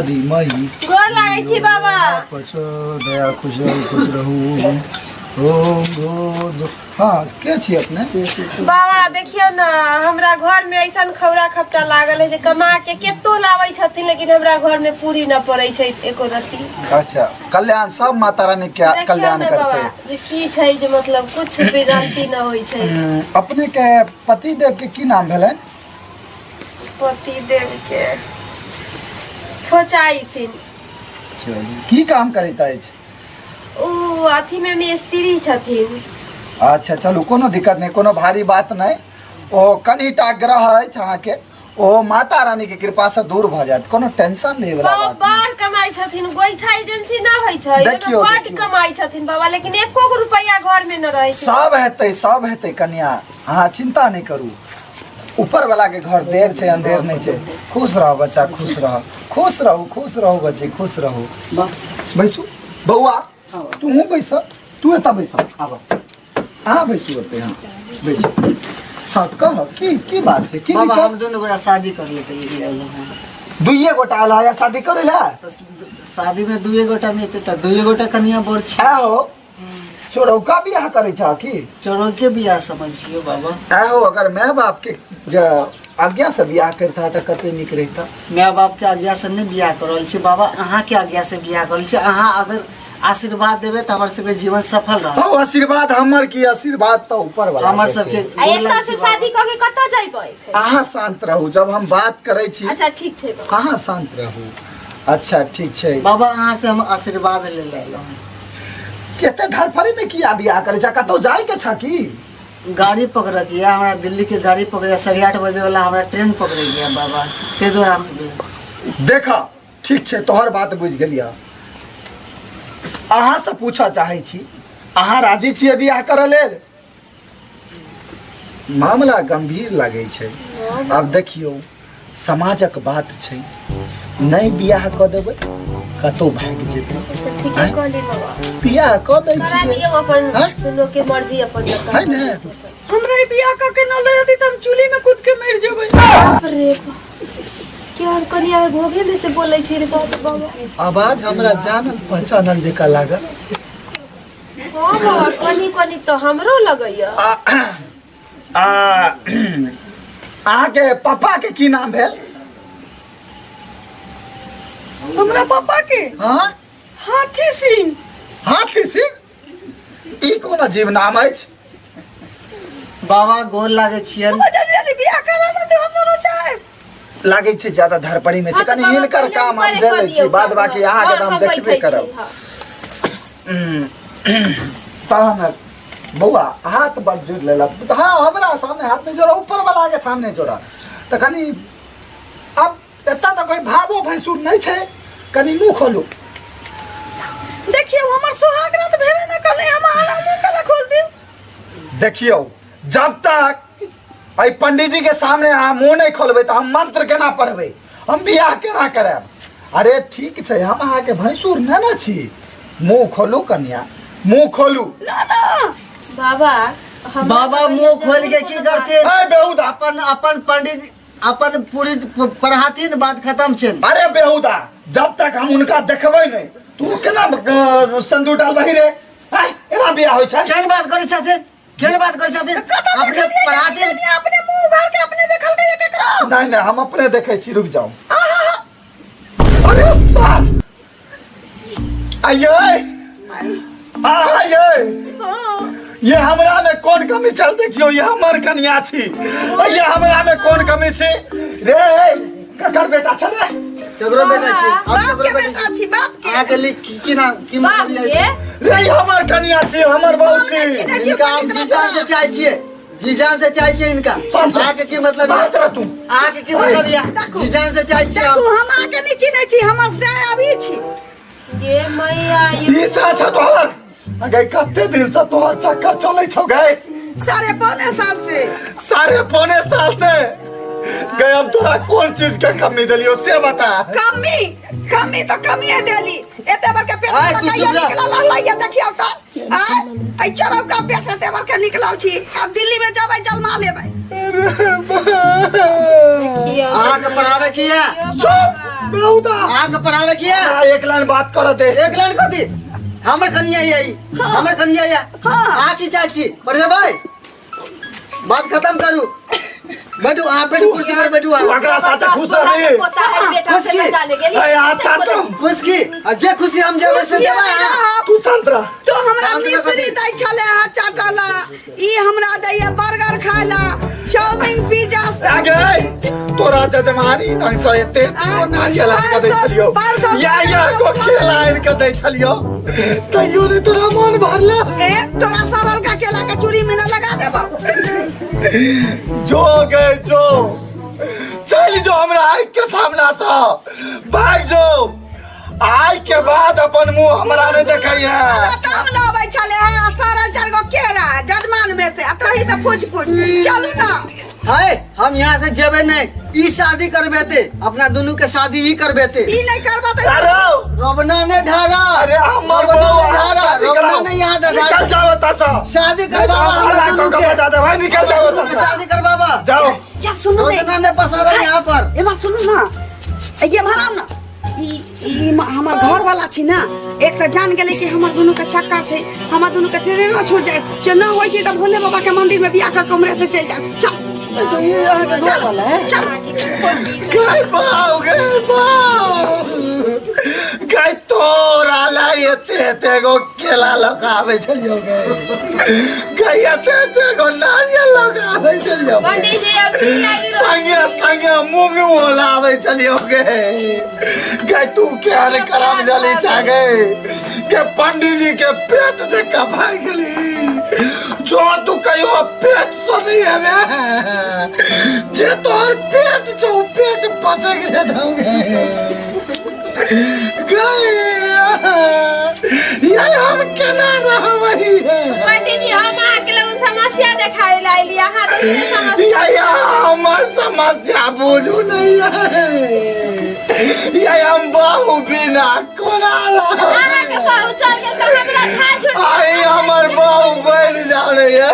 धीमहि गोर लागै छी बाबा। प्रचोदया। खुश रहू, खुश रहू। ओम भूर्भुव। हाँ, के छी अपने? बाबा, देखियौ ने, हमरा घर में ऐसन खौरा खपटा लागल है जे कमा के केतो लाबै छथिन, लेकिन हमरा घर में पूरी न पड़ै छै एको रत्ती। अच्छा, कल्याण सब माता रानी के देखियौ कल्याण ने बाबा करते। जे की छै जे मतलब कुछ भी गलती न होइ छै। अपने के पति देव के की नाम भेलनि? पति देव के फोचाई सिंह। चलू, की काम करैत अछि? ओ अथी में मिस्त्री छथिन। अच्छा, चलू, कोनो दिक्कत नहि, कोनो भारी बात नहि। ओ कनिटा ग्रह अछि अहाँके, ओ माता रानी के कृपा से दूर भऽ जायत। कोनो टेंशन लै वाला बाबा, बात नहि। बड़ कमाइ छथिन। गोइठा एजेंसी न होइ छै ओहिमे? देखियौ, बड देखियौ। कमाइ छथिन बाबा, लेकिन एको गो रुपैआ घर में न रहै छै। सब हेतै, सब हेतै कन्या, अहाँ चिंता नहि करू। ऊपर वाला के घर देर छै, अंधेर नहि छै। खुश रह बच्चा, खुश रह, खुश रहू, खुश रहू बच्चे, खुश रहू। बैसू बौआ, तू बैस, तू एतऽ बैस। आब अहाँ बैसू ओतै। हाँ, बैसू। हाँ, कह, की की बात छै, की बाबा, दिक्कत? हम दुनू गोटा शादी कर लेते हैं। दुइये गोटा आयल है शादी करे ला? तऽ शादी में दुए गोटा नहीं हेतै तऽ दुए गोटा कनिया बर छै। आहो, चोरौका बियाह करै छह की? चोरौके बियाह समझियो बाबा। आहो, अगर माय बाप के जे आज्ञा से बियाह करता तऽ कते नीक रहिता। माय बाप के आज्ञा से नहीं बियाह कर रहल छी बाबा, अहाँ के आज्ञा से बियाह कर रहल छी। अहाँ अगर आशीर्वाद देबै तऽ हमर सबके जीवन सफल रहत। हौ, आशीर्वाद हमर की, आशीर्वाद तऽ ऊपर वाला हमर के सबके छै। आ गोर एतऽ लागै से छी बाबा। शादी कऽ के कतऽ जइबै? अहाँ शांत रहू, जब हम बात करै छी। अच्छा, ठीक छै बाबा। अहाँ शांत रहू। अच्छा, ठीक छै। बाबा, अहाँ से हम आशीर्वाद ले ले अयलहुँ हँ। कते धरफड़ी में किया बियाह करै छै? कतौ जाय के छ की? गाड़ी पकड़ऽ के यऽ हमरा, दिल्ली के गाड़ी पकड़े, 8:30 बजे वाला हमरा ट्रेन पकड़े के यऽ बाबा, ताहि दुआरे हम देख, ठीक छै, तोहर बात बुझि गेलियऽ। अहाँ से पूछऽ चाहै छी, अहाँ राजी छियै बियाह करऽ लेल? मामला गंभीर लागै छै। आब देखियौ, समाजक बात छै, नहि बियाह कऽ देबै कतौ भागि जेतै। तऽ ठीके आँय? कहली बाबा। बियाह कऽ दै करा छियै। दियौ अपन। आँय? दुनू के मर्जी अपन जतऽ। है ने? हमरा ई बियाह कऽ के न ले जेती तऽ हम चूल्ही में कूद के मरि जेबै। बाप रे बाप, केहन कनिया में भोगे में से बोलै छै रे बाप बाबा। आवाज हमरा जानल पहचानल जकाँ लागल। हाँ बाबा, कनी कनी तऽ हमरो लगैया। आ आ अहाँके पापा के की नाम भेल? हमरा पापा के? हाँ। हाथी सिंह। हाथी सिंह? ई कोन अजीब नाम अछि? बाबा, गोर लागै छियनि। जल्दी जल्दी बियाह करा ना दे, हम दोनों चाहे लागै छै ज्यादा धरपड़ी में छै। हाँ, तऽ कनि बाबा, हिनकर पहिले काम हम ऊपरे दे कऽ दै छी, दियौ बाद काम, बाकी हाँ। अहाँके तऽ हम हम देखबे बैठै छी, करब। हाँ। तहन बौआ, हाथ बड़ जोड़ि लेलक। हाँ, हमरा सामने हाथ नहि जोड़ा, ऊपर वाला के सामने जोड़ा। तऽ कनि आब एतऽ तऽ कोई भावो भैंसुर नहि छै, कनि मुँह खोलू। देखियौ, हमर सुहाग रात भेबे न कलै, हम अहाँ मुँह कला खोल दियौ? देखियौ, जब तक एहि पंडीजी के सामने अहाँ मुँह नहि खोलबै तऽ हम मंत्र केना पढ़बै, हम बियाह केना करायब? अरे ठीक छै, हम अहाँके भैंसुर नहि ने छी। मुँह खोलू कन्या, मुँह खोलू। बाबा, हमरा बाबा, लगैया मुंह खोल जरूर के की कोनो करथिन? ए बेहुदा! अपन अपन पंडित अपन पूरी पढ़ाथिन, बात खत्म छै। अरे बेहुदा, जब तक हम हुनका देखबै नहि, तू केना सिन्दूर डालबही रे? आँय, एना बियाह होइ छै? केहन बात करै छथिन, केहन बात करै छथिन? अपने पढ़ाथिन। अपने मुंह उघार के अपने देखल गई केकरो? नहीं नहीं, हम अपने देखै छी, रुक जाओ। अरे साल, आइए आइए, ये हमरा में कौन कमी चल? देखियो, ये हमर कनिया छी, ये हमरा में कौन कमी छी रे? ककर बेटा छ रे? केकरो बेटा छी हम? बाप केकरो के बेटा बेटा छी, बाप के। अहाँके लिख की की नाम की बाप मतलब के? ये? रे, ई हमर कनिया छी, हमर बहू छी। चिन्है छी। इनका हम जी जान से चाहै छियै, जी जान से चाहै छियै इनका। शांत रह। अहाँके की मतलब ये? शांत रह तू। अहाँके की मतलब ये? जी जान से चाहै छियै हम। देखू, हम अहाँके नहि चिन्है छी, हमर से अभी छी। ये मैया, ये ई सा छ तोहर? अगे, कते दिन से तोहर चक्कर चलै छौ गए? 7.75 साल से। 7.75 साल से गए? हम तोरा कोन चीज के कमी देलियो से बता। कमी, कमी तो कमिए देली। एते बड़का पेट आय, तू कहियो चुप रह। निकलल रहलै ये, देखियौ तऽ आय, एहि चोरौका पेट एते बड़का निकलल छी। आब दिल्ली में जेबै, जलमा लेबै। देखियौ। अहाँके पढ़ाबै की ये? चुप! बहुत अहाँके पढ़ावे के या आ, एक लाइन बात कर दे एक लाइन कथी हमर कनिया आई हमर कनिया या हाँ। अहाँ की चाहै छी पढ़ेबै बात खत्म करू बैठू अहाँ बैठू कुर्सी पर बैठू तू अहाँ अकरा साथे खुश रहबी पोता है बेटा से खुश की? न जाने गेली ए, यहाँ शांत रह। खुश की आ जे खुशी हम जेबै से खुशिये जेबै नहि अहाँ। रहब। तू शांत रह तो हमरा शांत रह मिश्री दै छले हा चाटला ई हमरा दैया बर्गर खाला चाउमीन पिज्जा सब आगे तोरा जजमानी ढंग से एते आ, नारियल आनि के दै छलियौ 500 या या को केला आनि के दै छलियौ तैयो नहि तोरा मन भरला ए तोरा सरल का केला के चूड़ी में न लगा देबो जो गए जो चल जो हमरा आँख के सामना से भाग जो आइ के बाद अपन मुंह हमरा नहीं देखै है तब लाबै छले है सरल चार गो केरा जजमान में से आ तही में फुच फुच चलू ना हाय हम यहाँ से जेबे नहीं ई शादी करबेते अपना दोनों के शादी ही करबेते ई नहीं करबा त अरे रोबना ने ढारा अरे हमर रोबना बहू ने ढारा शादी रोबना कराओ ने यहाँ निकल ढारा जाओ तसा शादी करवावा नहीं हमरा तो दोनों के के बजा दे भाई निकल जाओ दोनों के तसा शादी करवावा जाओ जा सुनू ने रोबना ने पसारा यहाँ पर एमा सुनू ना ये भराम ना ई ई हमर घर वाला छी ना एक तऽ जान गेलै कि हमर दुनू के चक्कर छै हमर दुनू के ट्रेनो छूट जाए जे न होइ छै तऽ भोले बाबा के मंदिर में बियाह कर कमरे से चलि जाए चल तो ये यहाँ के घर वाला है चल गए बाऊ गए बाऊ गए तोरा ला एते एते गो केला लऽ कऽ आबै छलियौ गए गए एते एते गो नारियल लऽ कऽ आबै छलियौ पंडित जी अब की लागि रहल संगे संगे मूंग मोला आबै छलियौ गे गे तू केहन करम जली छा गे के पंडित जी के पेट देख के भागि गेली जो तू कहियो पेट से नहीं हेबे जे तोहर पेट छौ उ पेट पसैक जेतौ गे गे ये हम केना रहबै पंडित जी हम अहाँके लगन समस्या देखावे ला अयली अहाँ दोसरे समस्या ये हमर समस्या बुझू नहीं है ये हम बहु बिना कोना रहब। अहाँके बहु चल गेल तऽ हमरा झाड़ झूठ आई हमर बहु बनि जाओ रे ये।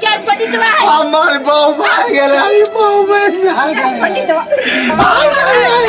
क्या पंडित है हमर बहु भाग गेल आई बहु बनि जा पंडित हम नहीं